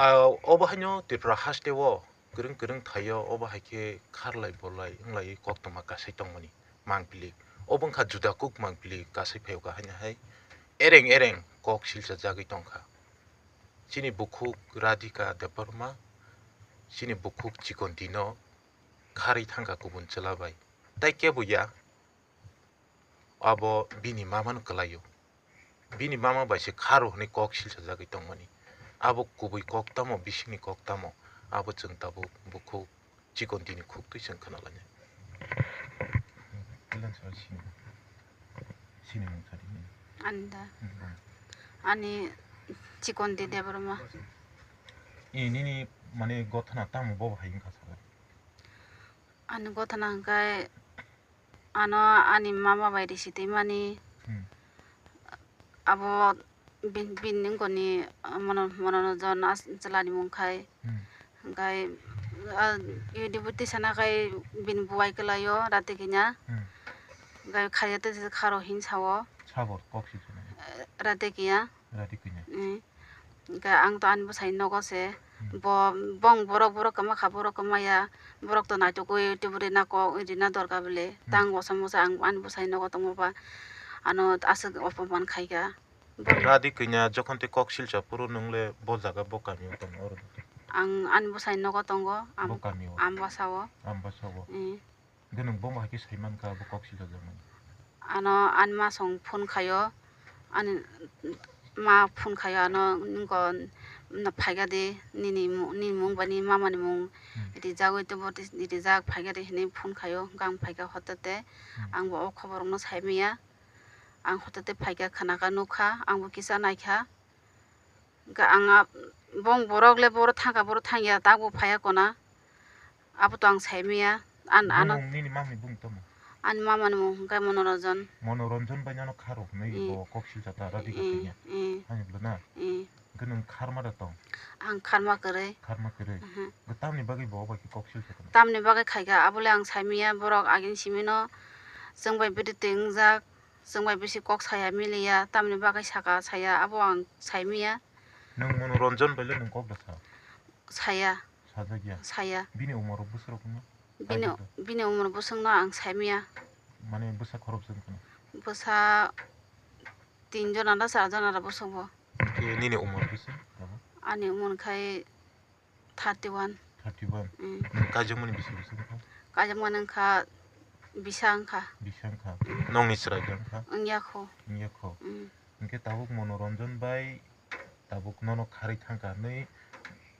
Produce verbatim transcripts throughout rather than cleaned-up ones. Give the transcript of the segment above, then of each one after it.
Ah, obo haino Tripura haste o kwrwng kwrwng thaio, obo hai khe kharlai bolai wnglaiwi koktwma kasai tongmani mangpili. Obo wngkha juda kuk mangpili kasai phaio kha haino hai ereng ereng kok silsa jagwi tongkha. Chini bukhuk Radhika Debbarma, chini bukhuk Chikonti no kharwi thangkha kubun chwla bai. Tai kebo ya, abo bini mama no kwlaio. Bini mama bai se kharo hwnwi kok silsa jagwi tongmani. Abo kubui kok tamo, bisingni kok tamo, abo chwng tabuk bukhuk Chikonti ni khuk twi chwng khna lainai. Ani da. Ani Chikonti Debbarma. E, nini mane gothana tamo bo hai wngkha saka? Ani gothana hwnkhe ano ani mama bai risi twi mani. Hmm. Abo bin-, bini wngkoni, ah, mono-, monono jon as-, chwla ni mung khai. Hmm. Hwnkhe, ah, YouTube twi sana khai bini buwai kwlaio Radhika kanya. Hmm. Hwnkhe khaiya tei kharo hin sao. Sabo kok si chwla. Eh, Radhika kanya. Radhika kanya. Hmm. Hwnkhe ang to ani bwsai nogo se. Hmm. Bo, bong borok, borok kwma kha, borok kwma ya. Borok to naitugwi tuburi nako rina dorkar bele. Hmm. Tang osa mosa ang ani bwsai nogo tongma ba ano aswk opoman khaikha. Radhika kanya jokhon tei kok silsa phuru nwng le bo jaga bo kami o tongo oro. Ang ani bwsai nogo tongo, am-, Bo kami o. Ambasa o. Ambasa o. Eh. Hwnkhe nwng bomo hai khe sai mankha abo kok silsa jakmani? Ano ani masong phone khaio, ani ma phone khaio ano, nokho phaikha di, nini mu-, nini mung bai nini mama ni mung Hmm. rijagwi teibo rijak phaikha di hinwi phone khaio, hwnkhe ang phaikha hotote Hmm. ang bo o khobor rokno sai manya, ang hotote phaikha khwnakha nukha, ang bo kisa naikha. Hwnkhe ang a-, bong borok le boro thangkha, boro thangya, tabuk phaiya kona. Abo to ang sai manya. An-, ano Bumung nini mamni bumung tamo? Ani mama ni mung hwnkhe Monoranjan. Monoranjan bai nono kharo hwnwi Hmm. bo kok silsa ta Radhika Eh, kanya. eh, Ani bwla na? Eh. Hwnkhe nwng kharma da tong? Ang kharma kwrwi. Kharma kwrwi. Mhm. Hwnkhe tamni bagwi bo bai khe kok silsa tong? Tamni bagwi khaikha, abole ang sai manya borok agini simi no chwng bai bwrwi twi wngjak. Chwng bai bisi kok saya miliya, tamni bagwi saka saya, abo ang sai manya. Nwng Monoranjan bai le nwng kok da sa? Saya. Sajak ya? Saya. Bini umor bwswk rok no? Bini, Kaitor da? Bini umor bwswk no ang sai manya. Mane bwsa khoroksa wngkha na? Bwsa tin jona da char jona da bwswk bo. Hwnkhe nini umor bwswk abo? Ani umor khai Thirty one. Thirty one. Mm. Nwng kaijakmani bisi bwswk wngkha? Kaijakmani wngkha bisa wngkha. Bisa wngkha. Mm. Nokni chwrai da wngkha? Wngya kho. Wngya kho. Mm. Hwnkhe tabuk Monoranjan bai tabuk nono kharwi thangkha hwnwi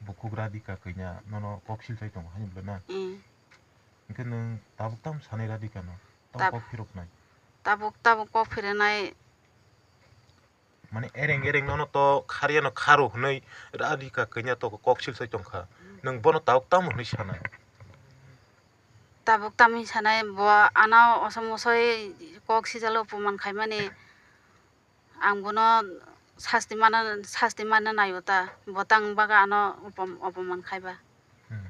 bukhuk Radhika kanya nono kok silchai tongo hani bwle na? Mm. Hwnkhe nwng tabuk tamo sanai Radhika no? Tamo Tab-, kok phiroknai? Tabuk, tabuk kok phirinai. Mane ereng ereng nono to kharya no kharo hwnwi Radhika kanya to kok silsai tongkha. Nwng bono tabuk tamo hwnwi sana? Tabuk tamo hwnwi sanai bo ano osom osoi kok sijalo opoman khaimani ang bono sasti mana, sasti mana naio ta. Bo tang baga ano opom-, opoman khaiba. Hmm.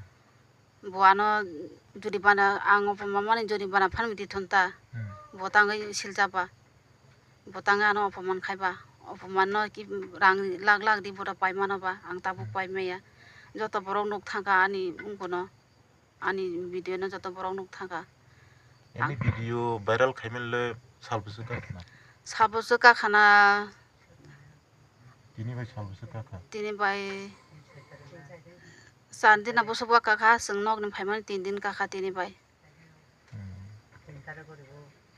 Bo ano joribana, ang opomamani joribana phan di thun ta. Hmm. Bo tangwi siljaba. Bo tangwi ano opoman khaiba. Opoman no ki rang lakh lakh di bo rok pai mano ba, ang tabuk Hmm. pai maya. Joto borok nuk thangkha ani wngkha no. Ani video no joto borok nuk thangkha. Ani Ang video viral khaimani le sal bwswk ka khna? Sal bwswk ka khna. Tini bai sal bwswk ka kha? Tini bai sar din bwswk ka kha, chwng nok ni phaimani tin din ka kha tini bai. Hmm.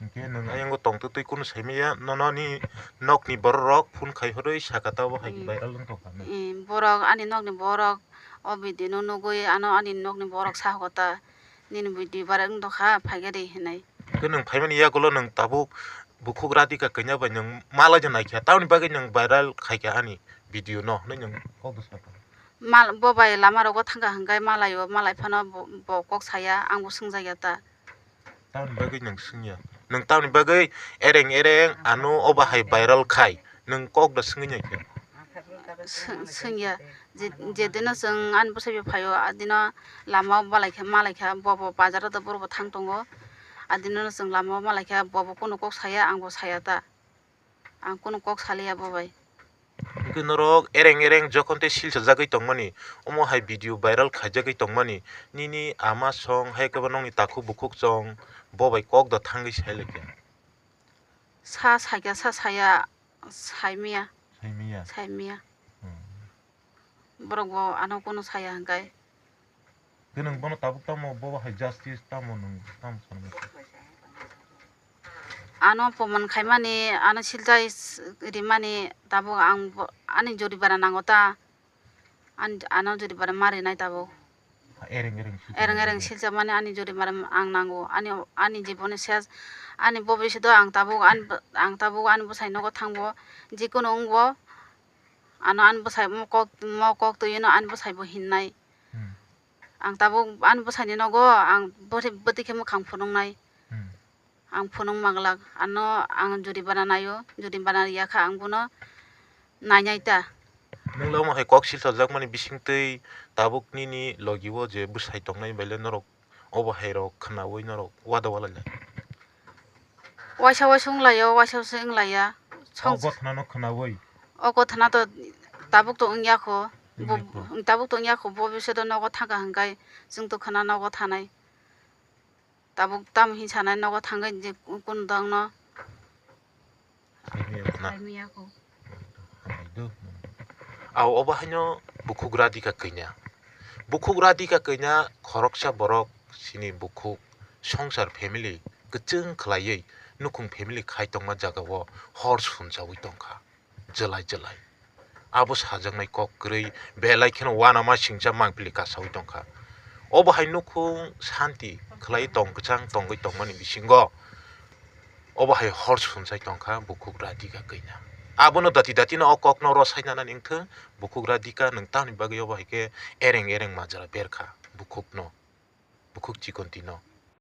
Hwnkhe nwng ayang o tongtwtwi kunu saimaya, nono ni nok ni borok rok phone khai horwi saka ta bo hai Hmm. viral wng tongkha nw? Hmm, borok ani nok ni borok o video no nugwi ano ani nok ni borok sa hogo ta. Nini video bara wng tongkha, phaikhe de hinwi. Hwnkhe nwng phaimani yagulo nwng tabuk bukhuk Radhika kanya bai nwng malai ja naikha, tamoni bagwi nwng viral khaikha ani video no hwnwi nwng kok bwsakha. Mal-, bo bai lama rogo thangkha hwnkhe malaio, malai phano bo, bo kok saya, ang bo swngjakya ta. Tamoni bagwi nwng swngya? Nwng tamoni bagwi ereng ereng ano obo hai viral khai, nwng kok da swngwi naikha? Sw-, swngya. Je, jedino chwng ani bwsai bai phaio, adino lama o balai kha, malai kha, bo bo bazar o to borok bo thang tongo. Adino no chwng lama o malai kha, bo bo kunu kok saya, ang bo saya ta. Ang kunu kok saliya bo bai. Hwnkhe norok ereng ereng jokhon tei silsa jagwi tongmani, omo hai video viral khaijagwi tongmani, nini ama song hai khe bo nokni takhuk bukhuk song bo bai kok da thangwi sai lai khe. Sa saikha, sa saya, saimaya, Saimaya. Saimaya. Hmm. Borok bo ano kunu saya hwnkhe. Khe nwng bono tabuk tamo, bo hai justice tamo nwng tamo sanwi? Ano poman khaimani, ano silchai s-, rimani tabuk ang bo, ani joribara nango ta. Ani, ano joribara ma rinai tabuk. Ereng ereng silcha Ereng ereng nango. Silchamani ani joribara ang nango. Ani, ani jiboni ses, ani bobiswdo ang tabuk, ani, ang tabuk ani bwsai nogo thangbo. Jikunu wngbo, ano ani bwsai mo kok, mo kok twi no ani bwsai bo hinnai. Hmm. Ang tabuk ani bwsai ni nogo ang bwtwi, bwtwi khe mwkhang phunuknai. Hmm. Ang phunuk manglak, ano ang joribara naio, joribara riyakha ang bono nainai ta. Nwng le omo hai kok silchajak mani bisingtwi tabuk nini logi o je bwsai tongnai bai le norok obo hai rok khwnaui norok wada walai lai. Waisa waisa wng laio, waisa waisa wng laiya. O Song- gothana no khwnaui. O gothana to tabuk to wngya kho. Bo-, Wngya kho. Tabuk to wngya kho, bo bisodo nogo thangkha hwnkhe chwng to khwna nogo thanai. Tabuk tamo hin sanai nogo thangwi je kun dongno. Saimaya kho na? Saimaya kho. Hambai do. Ao obo haino bukhuk Radhika kanya. Bukhuk Radhika kanya khoroksa borok sini bukhuk songsar family kwchwng khwlaiwi nukhung family khai tongma jagao hor sunchawi tongkha. Jwlai jwlai. Abo sajaknai kok kwrwi belai kheno uanama singcha mangpili kasaui tongkha. Obo hai nukhung santi khwlai tong kwchang tongwi tongmani bisingo obo hai hor sunchai tongkha bukhuk Radhika kanya. Abono dati dati no o kokno rw sainani wngthwng, bukhuk Radhika nwng tamni bagwi obo hai khe ereng ereng majra berkha bukhukno. Bukhuk chikonti no.